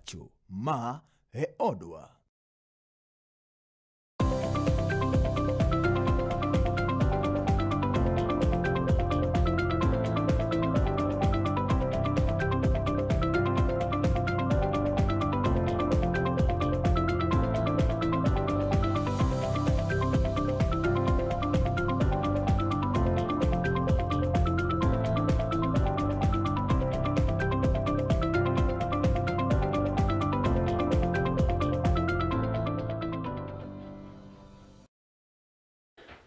Pacho, ma e odwa.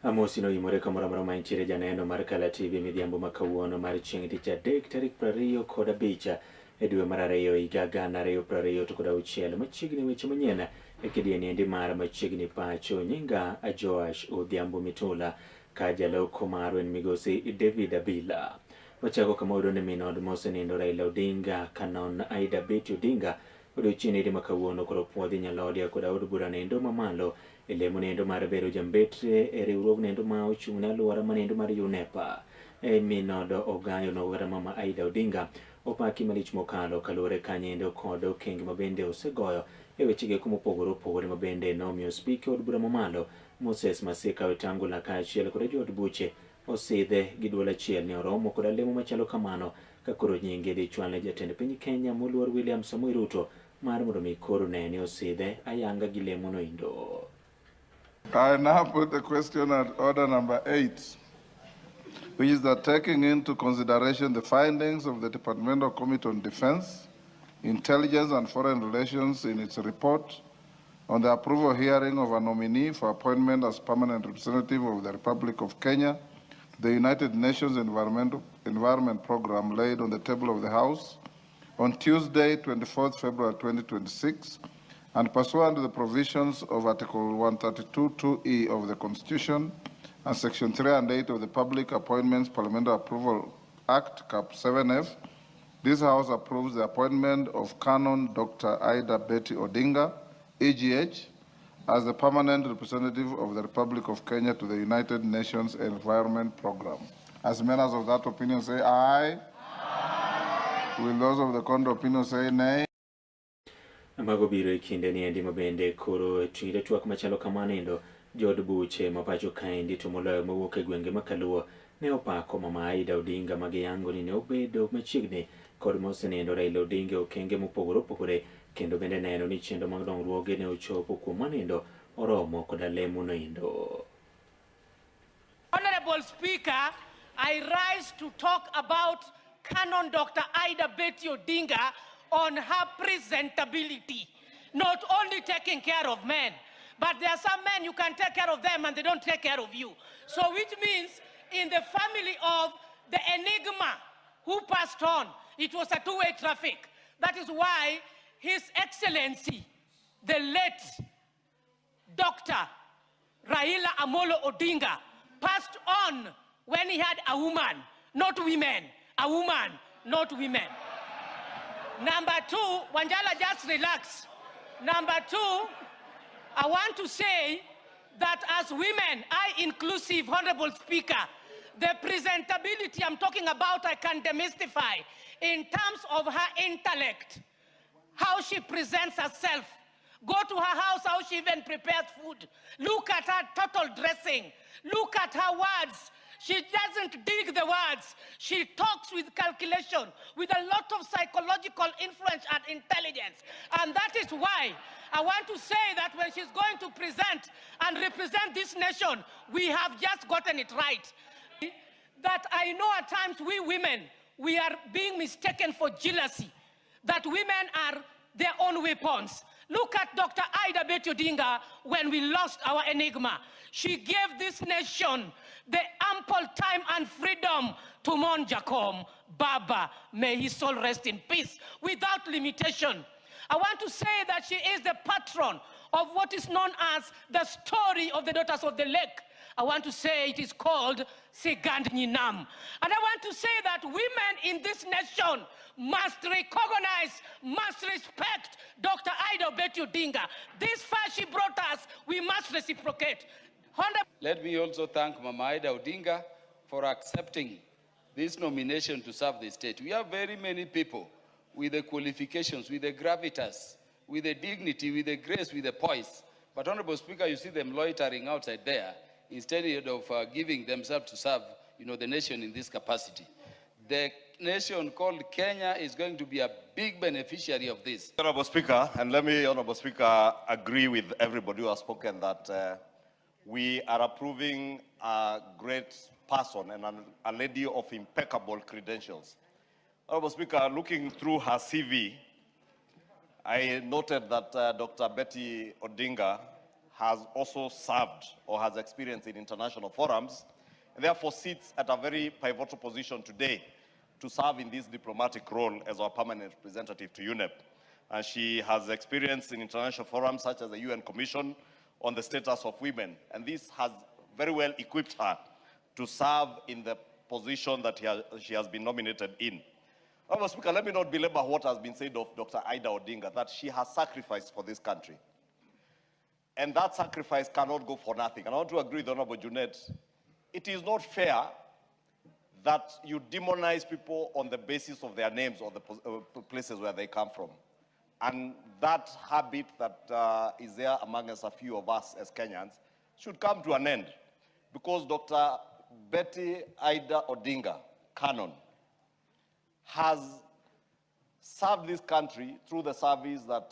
Amosi noimore kamoro amora ma intiere janeno mar Kala TV midhiambo ma kawuono mar chieng' tich adek tarik 25 e dwe mar ariyo higa 2026. Machiegni weche manyien e kidieny endi mar Machiegni Pacho. Nyinga Joash Odhiambo Mitula ka jaloko marwa en migosi David Abila. Wachako kama wayudo ni min od mosenindo Raila Odinga Canon Aida Betty Odinga odiochieng' endi ma kawuono koro puodhi Nyalodia koda od bura nendo mamalo e lemo nendo mar bedo jambetre e riwruog nendo ma ochung' ne alwora ma nendo mar UNEPA. E min od Ogayo nogara mama Aida Odinga opaki malich mokalo kaluwore kanyendo kod okenge ma bende osegoyo e wechege mopogore opogore ma bende nomiyo spika od bura mamalo Moses Masika Wetangula kaachiel kod jood buche osidhe gi duol achiel ni oromo koda lemo machalo kamano ka koro nyinge dhi chwal ne jatend piny Kenya moluor William Samoei Ruto mar mondo mi koro ne ni osidhe ayanga gi lemo no endo. I now put the question at order number 8, which is that taking into consideration the findings of the Departmental Committee on Defense, Intelligence and Foreign Relations in its report on the approval hearing of a nominee for appointment as permanent representative of the Republic of Kenya to the United Nations Environment Program laid on the table of the House on Tuesday, 24th February 2026, and pursuant to the provisions of Article 132(2)(e) of the Constitution and Section 3 and 8 of the Public Appointments Parliamentary Approval Act, Cap 7F, this House approves the appointment of Canon Dr. Ida Betty Odinga, AGH, as the permanent representative of the Republic of Kenya to the United Nations Environment Program. As members of that opinion say aye. Aye. Will those of the contrary opinion say nay? Mago biro e kinde ni endi mabende koro tinde twak machalo kamano endo jood buche ma pacho kaendi to moloyo mawuok e gwenge ma Kaluo ne opako mama Aida Odinga ma giyango ni ne obedo machiegni kod mosenindo Raila Odinga e okenge mopogore opogore kendo bende neno ni chenro mag dongruoge ne ochopo kuom manindo oromo koda lemo noendo. Honorable Speaker, I rise to talk about Canon Dr. Ida Betty Odinga on her presentability. Not only taking care of men, but there are some men you can take care of them and they don't take care of you. So which means in the family of the enigma who passed on, it was a two-way traffic. That is why His Excellency, the late Dr. Raila Amolo Odinga, passed on when he had a woman, not women, a woman, not women. Number two, Wanjala, just relax. Number two, I want to say that as women, I inclusive, Honorable Speaker, the presentability I'm talking about, I can demystify in terms of her intellect, how she presents herself. Go to her house, how she even prepares food. Look at her total dressing. Look at her words. She doesn't dig the words. She talks with calculation, with a lot of psychological influence and intelligence. And that is why I want to say that when she's going to present and represent this nation, we have just gotten it right. That I know at times we women, we are being mistaken for jealousy, that women are their own weapons. Look at Dr. Ida Betty Odinga when we lost our enigma. She gave this nation the ample time and freedom to mourn Jacob Baba. May his soul rest in peace, without limitation. I want to say that she is the patron of what is known as the story of the Daughters of the Lake. I want to say it is called Sigand Nyinam. And I want to say that women in this nation must recognize, must respect Dr. Ida Betty Odinga. This far she brought us, we must reciprocate. Let me also thank Mama Ida Odinga for accepting this nomination to serve the state. We have very many people with the qualifications, with the gravitas, with the dignity, with the grace, with the poise. But Honorable Speaker, you see them loitering outside there instead of giving themselves to serve, you know, the nation in this capacity. The nation called Kenya is going to be a big beneficiary of this. Honorable Speaker, and let me, Honorable Speaker, agree with everybody who has spoken that we are approving a great person and a lady of impeccable credentials. Honorable Speaker, looking through her CV, I noted that Dr. Betty Odinga has also served or has experience in international forums, and therefore sits at a very pivotal position today to serve in this diplomatic role as our permanent representative to UNEP. And she has experience in international forums such as the UN Commission on the Status of Women, and this has very well equipped her to serve in the position that she has been nominated in. Honorable Speaker, let me not belabor what has been said of Dr. Ida Odinga, that she has sacrificed for this country. And that sacrifice cannot go for nothing. And I want to agree with Honorable Junet. It is not fair that you demonize people on the basis of their names or the places where they come from. And that habit that is there among us, a few of us as Kenyans, should come to an end. Because Dr. Betty Ida Odinga, Canon, has served this country through the service that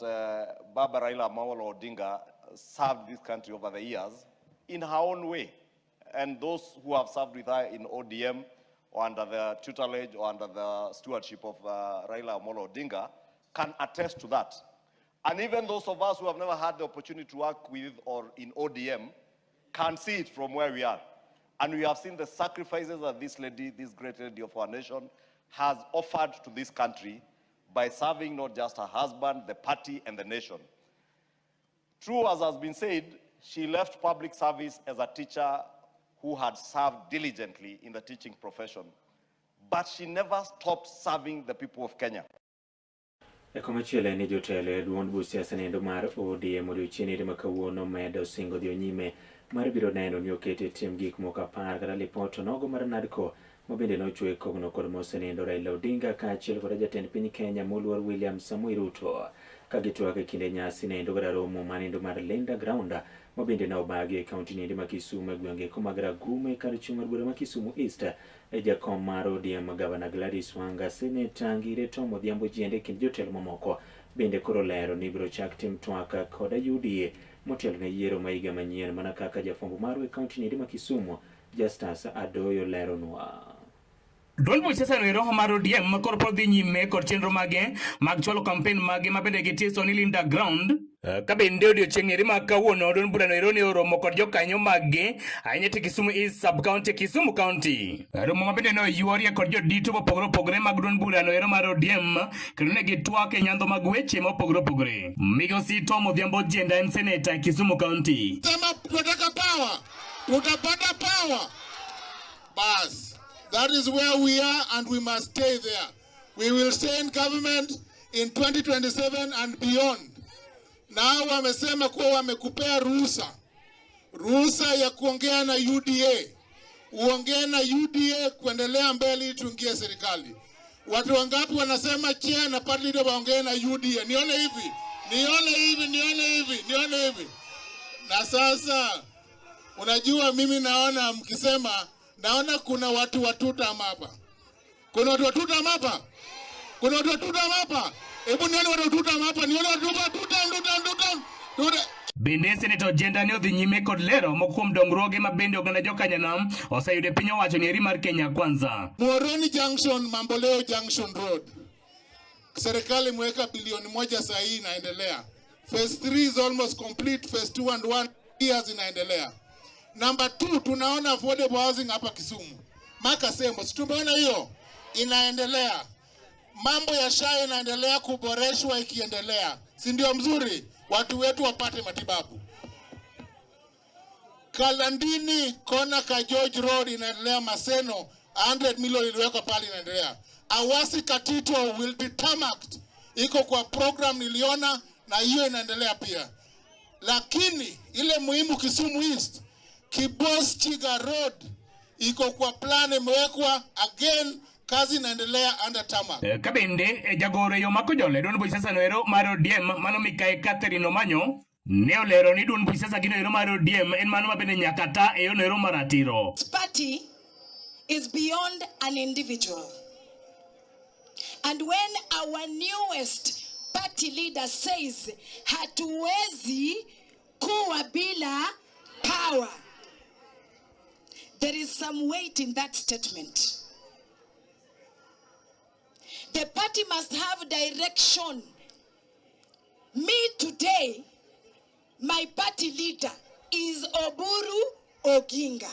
Baba Raila Amolo Odinga served this country over the years in her own way. And those who have served with her in ODM or under the tutelage or under the stewardship of Raila Amolo Odinga can attest to that. And even those of us who have never had the opportunity to work with or in ODM can see it from where we are. And we have seen the sacrifices that this lady, this great lady of our nation, has offered to this country by serving not just her husband, the party, and the nation. True, as has been said, she left public service as a teacher who had served diligently in the teaching profession. But she never stopped serving the people of Kenya. Komachielo en ni jotelo e duond buch siasa nendo mar ODM odiochieng' ma kawuono medo singo dhi nyime mar biro neno ni okete tim gik moko 10 kata lipot onogo mar NADCO ma bende nochwe kogno kod mosenindo Raila Odinga kaachiel kod jatend piny Kenya moluor William Samoei Ruto ka gitwak e kinde nyasi nendo kod romo manendo mar Linda Ground ma bende ne obagi e kaunti nendo ma Kisumu e gwenge mag Ragume kar chung' mar bura ma Kisumu East. E jakom mar ODM Gavana Gladys Wanga, Seneta Ngire Tom Odhiambo Jiende kind jotelo mamoko bende koro lero ni ibiro chak tim twak kod UDA motelo ne yiero ma higa manyien mana kaka jafwambo marwa e kaunti nendo ma Kisumu Justus Adoyo leronwa. Duond buch siasa no roho mar ODM koro pod dhi nyime kod chenro mage mag chwalo kampen mage ma bende gitiso ni Linda Ground. Ka bende odiochieng' eri ma kawuono duond burano ero ne oromo kod jokanyo maggi ahinya te Kisumu East Sub County, Kisumu County. Romo ma bende ne oyuorie kod jodito mopogore opogore mag duond burano ero mar ODM kendo ne gitwak e nyandho mag weche mopogore opogore. Migosi Tom Odhiambo Jienda en seneta e Kisumu County. Sema tunataka power, tutapata power. Bas. That is where we are, and we must stay there. We will stay in government in 2027 and beyond. Now wamesema kuwa wamekupea ruhusa ya kuongea na UDA. Uongee na UDA kuendelea mbele tuingie serikali. Watu wangapi wanasema chair na party leader waongee na UDA? Nione hivi, nione hivi, nione hivi, nione hivi. Na sasa unajua mimi naona mkisema, naona kuna watu wa tutam hapa. Kuna watu wa tutam hapa? Kuna watu wa tutam hapa? Hebu nione watu wa tutam hapa, nione watu wa tutam, tutam, tutam. Tutam. Bende Senator Ojienda ne odhi nyime kod lero moko kuom dongruoge ma bende oganda jokanyanam oseyudo e piny owacho ni eri mar Kenya Kwanza. Muhoroni Junction, Mamboleo Junction Road. Serikali imeweka bilioni 1 saa hii inaendelea. Phase 3 is almost complete, phase 2 and 1 years inaendelea. Number 2, tunaona affordable housing hapa Kisumu. Makasembo, si tumeona hiyo inaendelea. Mambo ya SHA inaendelea kuboreshwa ikiendelea. Si ndio mzuri? Watu wetu wapate matibabu. Kalandini, kona ka George Road inaendelea. Maseno, 100 million iliwekwa pale inaendelea. Awasi Katito will be tarmacked. Iko kwa program niliona na hiyo inaendelea pia. Lakini ile muhimu Kisumu East, Kibos Chiga Road iko kwa plan imewekwa again Kazi inaendelea under tarmac. Ka bende jagoro e yo ma kojolo e duond buch siasa no ero mar ODM mano Mikai Catherine Omanyo ne olero ni duond buch siasa gino ero mar ODM en mano ma bende nyaka ta e yono ero maratiro. This party is beyond an individual. And when our newest party leader says hatuwezi kuwa bila power, there is some weight in that statement. The party must have direction. Me today, my party leader is Oburu Oginga.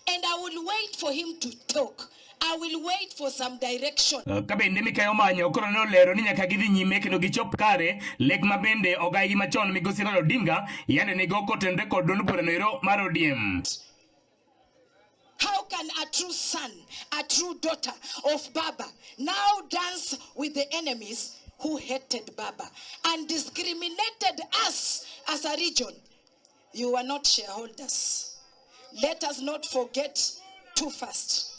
And I will wait for him to talk. I will wait for some direction. Ka bende Mikai Omanyo koro ne olero ni nyaka gidhi nyime kendo gichop kare lek ma bende ogaigi machon migosi Raila Odinga yande nigo kotenore kod duond burano ero mar ODM. How can a true son, a true daughter of Baba now dance with the enemies who hated Baba and discriminated us as a region? You are not shareholders. Let us not forget too fast.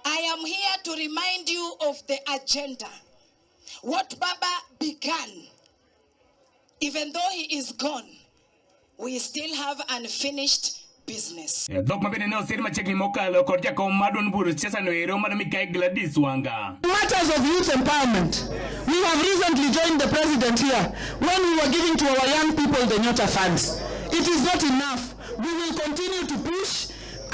I am here to remind you of the agenda. What Baba began, even though he is gone, we still have unfinished business. Dhok ma bende ne osir machiegni mokalo kod jakom mar duond bur siasa no ero mano Mikai Gladys Wanga. Matters of youth empowerment. We have recently joined the president here when we were giving to our young people the Nyota funds. It is not enough. We will continue to push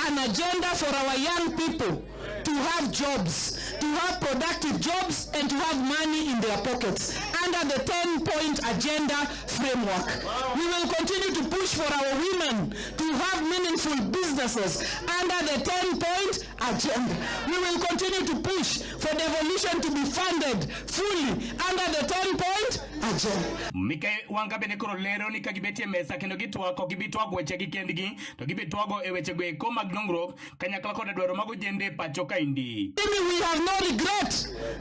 an agenda for our young people to have jobs, to have productive jobs and to have money in their pockets under the 10-point agenda framework. We will continue to push for our women to have meaningful businesses under the 10-point agenda. We will continue to push for devolution to be funded fully under the 10-point agenda. Mikai Wanga bende koro lero ni ka gibetie mesa kendo gitwak ok gibi twago wechegi kendgi to gibi twago e wechego eko mag dongruok kanyakla koda dwaro mag ojende e pacho kaendi. We have no regret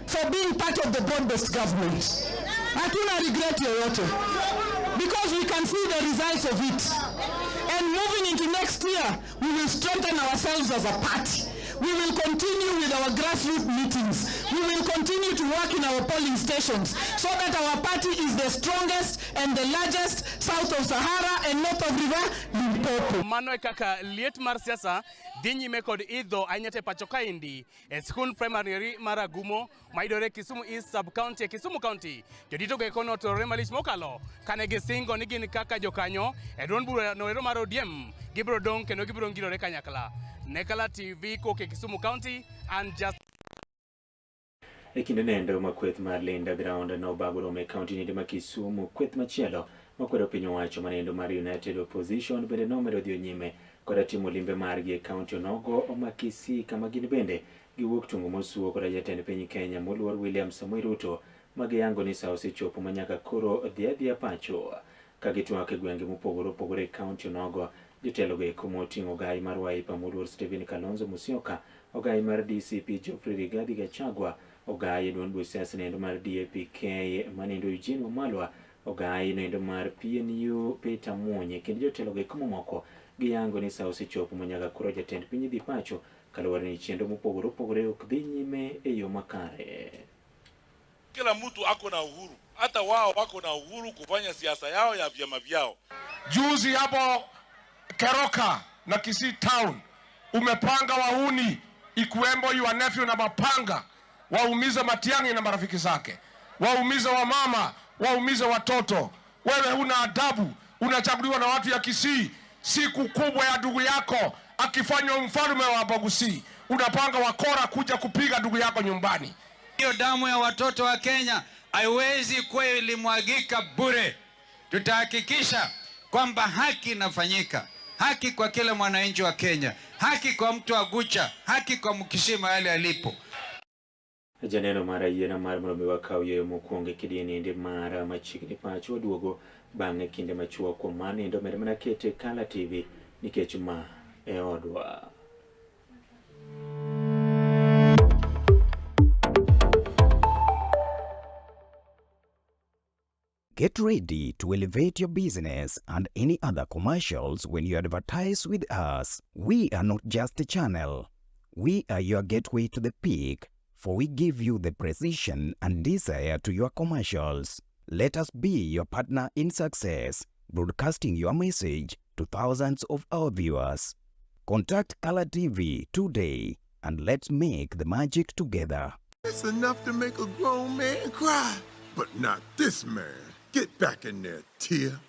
for being part of the broad-based government. Hatuna regret yoyote because we can see the results of it. And moving into next year, we will strengthen ourselves as a party. We will continue with our grassroots meetings. We will continue to work in our polling stations so that our party is the strongest and the largest south of Sahara and north of River Limpopo. Mano e kaka liet mar siasa dhi nyime kod idho ahinya te pacho kaendi e skund primary mar Agumo mayudore Kisumu East Sub County e Kisumu County. Jodito go eko notorore malich mokalo kane gisingo ni gin kaka jokanyo e duond bura no ero mar ODM gibiro dong' kendo gibiro ngirore kanyakla. Nekala TV koke Kisumu County and just E kinde nendo ma kweth mar Linda Ground nobago romo e kaunti nende ma Kisumu, kweth machielo makwedo piny owacho manendo mar United Opposition bende nomedo dhi nyime koda timo limbe margi e kaunti onogo ma Kisii kama gin bende giwuok tungo mosuo koda jatend piny Kenya moluor William Samoei Ruto magiyango ni sa osechopo ma nyaka koro dhi adhiya pacho. Ka gitwak e gwenge mopogore opogore e kaunti onogo, jotelo go eko moting'o ogai mar Wiper moluor Stephen Kalonzo Musyoka, ogai mar DCP Geoffrey Rigathi Gachagua, ogai e duond buch siasa nendo mar DAP-K manendo Eugene Wamalwa, ogai nendo mar PNU Peter Muonye kendo jotelo go eko mamoko giyango ni sa osechopo ma nyaka koro jatend piny dhi pacho kaluwore ni chenro mopogore opogore ok dhi nyime e yo makare. Kila mtu ako na uhuru, hata wao wako na uhuru kufanya siasa yao ya vyama vyao. Juzi hapo Keroka na Kisii Town umepanga wahuni ikiwemo your nephew na mapanga waumize Matiang'i na marafiki zake, waumize wamama, waumize watoto. Wewe huna adabu, unachaguliwa na watu ya Kisii. Siku kubwa ya ndugu yako akifanywa mfalme wa Abagusii, unapanga wakora kuja kupiga ndugu yako nyumbani. Hiyo damu ya watoto wa Kenya haiwezi kuwa ilimwagika bure. Tutahakikisha kwamba haki inafanyika, haki kwa kila mwananchi wa Kenya, haki kwa mtu wa Gucha, haki kwa Mkisii mahali alipo. Janeno mar ayiena mar mondo mi wakaw yueyo mokwongo e kidieny mar machiegni pacho waduogo bang'e kinde machuok. Kuom mano endo med mana kete Kala TV nikech ma e odwa. Get ready to elevate your business and any other commercials when you advertise with us. We are not just a channel. We are your gateway to the peak, for we give you the precision and desire to your commercials. Let us be your partner in success, broadcasting your message to thousands of our viewers. Contact Color TV today and let's make the magic together. It's enough to make a grown man cry, but not this man. Get back in there, Tia.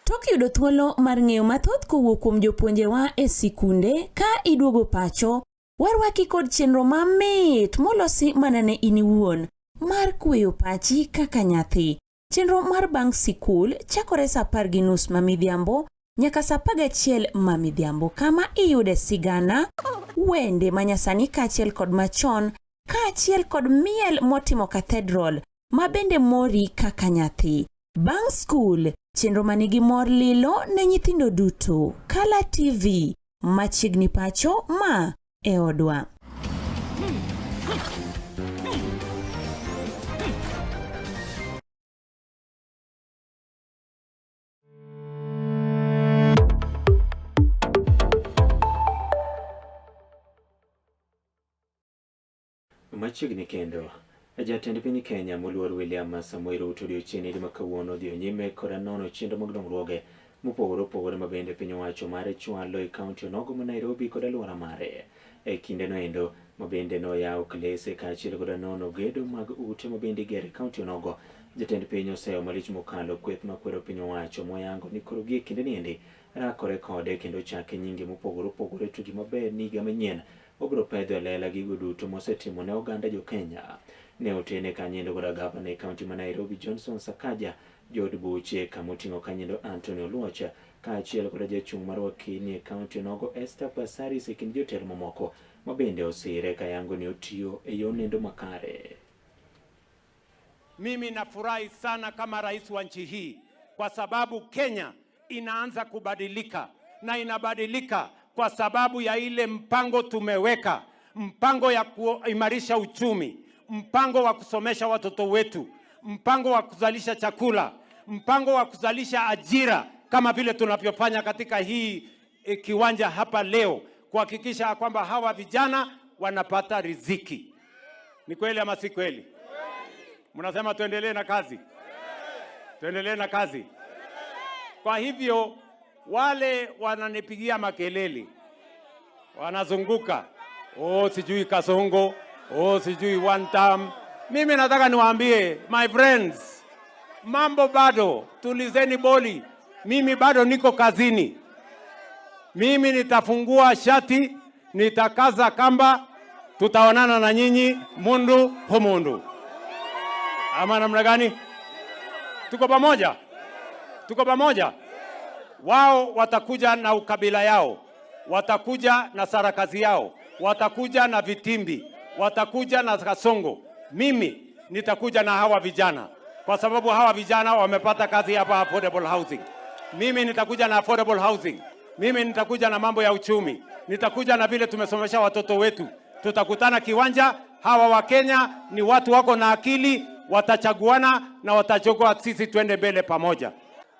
Tok yudo thuolo mar ng'eyo mathoth kowuok kuom jopuonjewa e sikunde ka iduogo pacho, warwaki kod chenro mamit molosi mana ne in iwuon mar kweyo pachi kaka nyathi. Chenro mar bang' sikul chakore sa 10:30 ma midhiambo nyaka sa 11 ma midhiambo kama iyude sigana, wende manyasani kaachiel kod machon kaachiel kod miel motimo cathedral ma bende mori kaka nyathi. Bang' skul, chenro manigi mor lilo ne nyithindo duto. Kala TV, machiegni pacho ma e odwa. Machiegni kendo, jatend piny Kenya moluor William Samoei Ruto odiochieng' ma kawuono odhi nyime koda nono chenro mag dongruoge mopogore opogore ma bende piny owacho mare chwalo e kaunti onogo ma Nairobi kod alwora mare. E kindeno endo ma bende noyawo klese kaachiel koda nono gedo mag ute ma bende igero e kaunti onogo, jatend piny oseyo malich mokalo kweth makwero piny owacho moyango ni koro gie kindeni endi rakore kode kendo chake nyinge mopogore opogore to gima ber ni higa manyien obiro pedho e lela gigo duto mosetimo ne oganda jo Kenya. Ne otene kanyendo koda gavana e kaunti ma Nairobi Johnson Sakaja, jood buche kamoting'o kanyendo Anthony Oluoch kaachiel koda jachung' mar wakilni e kaunti onogo Esther Passaris e kind jotelo mamoko ma bende osire kayango ni otiyo e yo nendo makare. Mimi nafurahi sana kama rais wa nchi hii kwa sababu Kenya inaanza kubadilika na inabadilika kwa sababu ya ile mpango tumeweka, mpango ya kuimarisha uchumi, mpango wa kusomesha watoto wetu, mpango wa kuzalisha chakula, mpango wa kuzalisha ajira kama vile tunavyofanya katika hii kiwanja hapa leo, kuhakikisha kwamba hawa vijana wanapata riziki. Ni kweli ama si kweli? Mnasema tuendelee na kazi, tuendelee na kazi. Kwa hivyo wale wananipigia makelele, wanazunguka, oh, sijui Kasongo, oh, sijui one term. Mimi nataka niwaambie my friends, mambo bado, tulizeni boli. Mimi bado niko kazini. Mimi nitafungua shati, nitakaza kamba, tutaonana na nyinyi mundu humundu. Ama namna gani? Tuko pamoja? Tuko pamoja? Wao watakuja na ukabila yao, watakuja na sarakazi yao, watakuja na vitimbi, watakuja na Kasongo. Mimi nitakuja na hawa vijana, kwa sababu hawa vijana wamepata kazi hapa affordable housing. Mimi nitakuja na affordable housing. Mimi nitakuja na mambo ya uchumi, nitakuja na vile tumesomesha watoto wetu. Tutakutana kiwanja. Hawa Wakenya ni watu wako na akili, watachaguana na watachagua sisi twende mbele pamoja.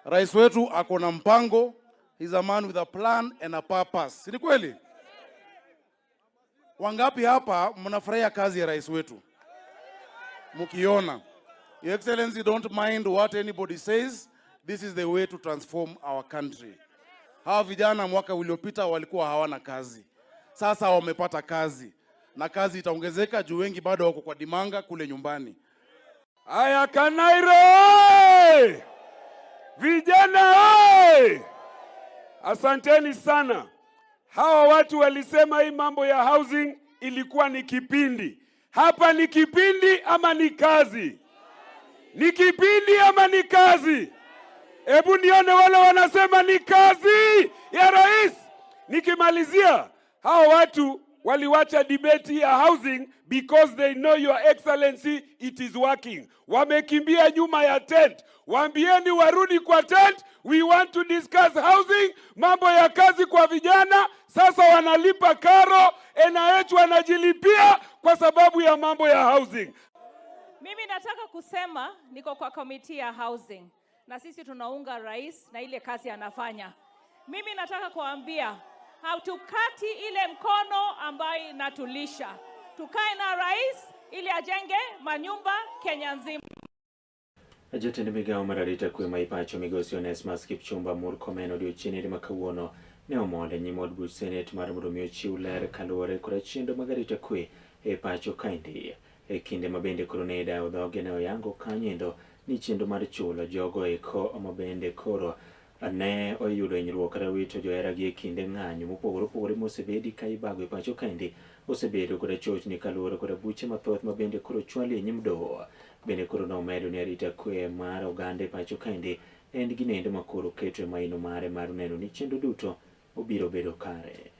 Rais wetu ako na mpango, he's a man with a plan and a purpose. Si ni kweli? Wangapi hapa mnafurahia kazi ya rais wetu? Mkiona. Your Excellency, don't mind what anybody says. This is the way to transform our country. Hawa vijana mwaka uliopita walikuwa hawana kazi, sasa wamepata kazi na kazi itaongezeka juu wengi bado wako kwa dimanga kule nyumbani. Aya, Kanairo! Vijana oi! Asanteni sana. Hawa watu walisema hii mambo ya housing ilikuwa ni kipindi. Hapa ni kipindi ama ni kazi? Ni kipindi ama ni kazi? Hebu nione wale wanasema ni kazi ya rais. Nikimalizia, hawa watu waliwacha debate ya housing because they know, Your Excellency, it is working. Wamekimbia nyuma ya tent. Waambieni warudi kwa tent. We want to discuss housing, mambo ya kazi kwa vijana. Sasa wanalipa karo, NIH wanajilipia kwa sababu ya mambo ya housing. Mimi nataka kusema niko kwa committee ya housing na sisi tunaunga rais na ile kazi anafanya. Mimi nataka kuambia Hatukati ile mkono ambayo inatulisha. Tukae na rais ili ajenge manyumba Kenya nzima. Jatend migao mar arita kwe ma ipacho migosi Onesmus Kipchumba Murkomen odiochieng' ma kawuono ne omol e nyim od buch senet mar mondo mi ochiw ler kaluwore koda chenro mag arita kwe e pacho kaendi. E kinde ma bende koro ne idawo dhoge ne oyango kanyoendo ni chenro mar chulo jogo eko ma bende koro ne oyudo hinyruok kata wito joheragi e kinde ng'anyo mopogore opogore mosebedi ka ibago e pacho kaendi osebedo koda chochni kaluwore koda buche mathoth ma bende koro chwali e nyim doho. Bende koro nomedo ni arita kwe mar oganda e pacho kaendi en ginendo ma koro oketo e maino mare mar neno ni chenro duto obiro bedo kare.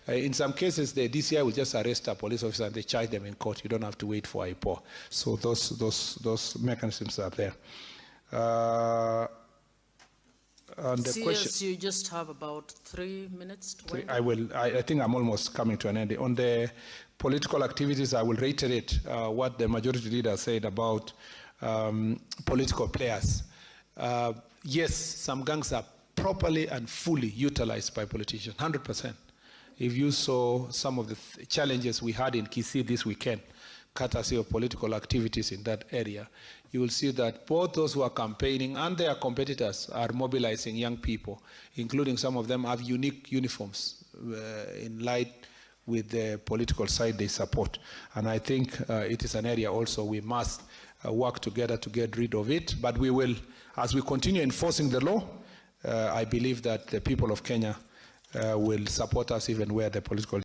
In some cases, the DCI will just arrest a police officer and they charge them in court. You don't have to wait for IPOA. So those mechanisms are there. And the CS, question, you just have about 3 minutes to end. I will. I think I'm almost coming to an end. On the political activities, I will reiterate what the majority leader said about political players. Yes, some gangs are properly and fully utilized by politicians, 100%. If you saw some of the challenges we had in Kisii this weekend, courtesy of political activities in that area, you will see that both those who are campaigning and their competitors are mobilizing young people, including some of them have unique uniforms in light with the political side they support. And I think it is an area also we must work together to get rid of it. But we will, as we continue enforcing the law, I believe that the people of Kenya will support us even where the political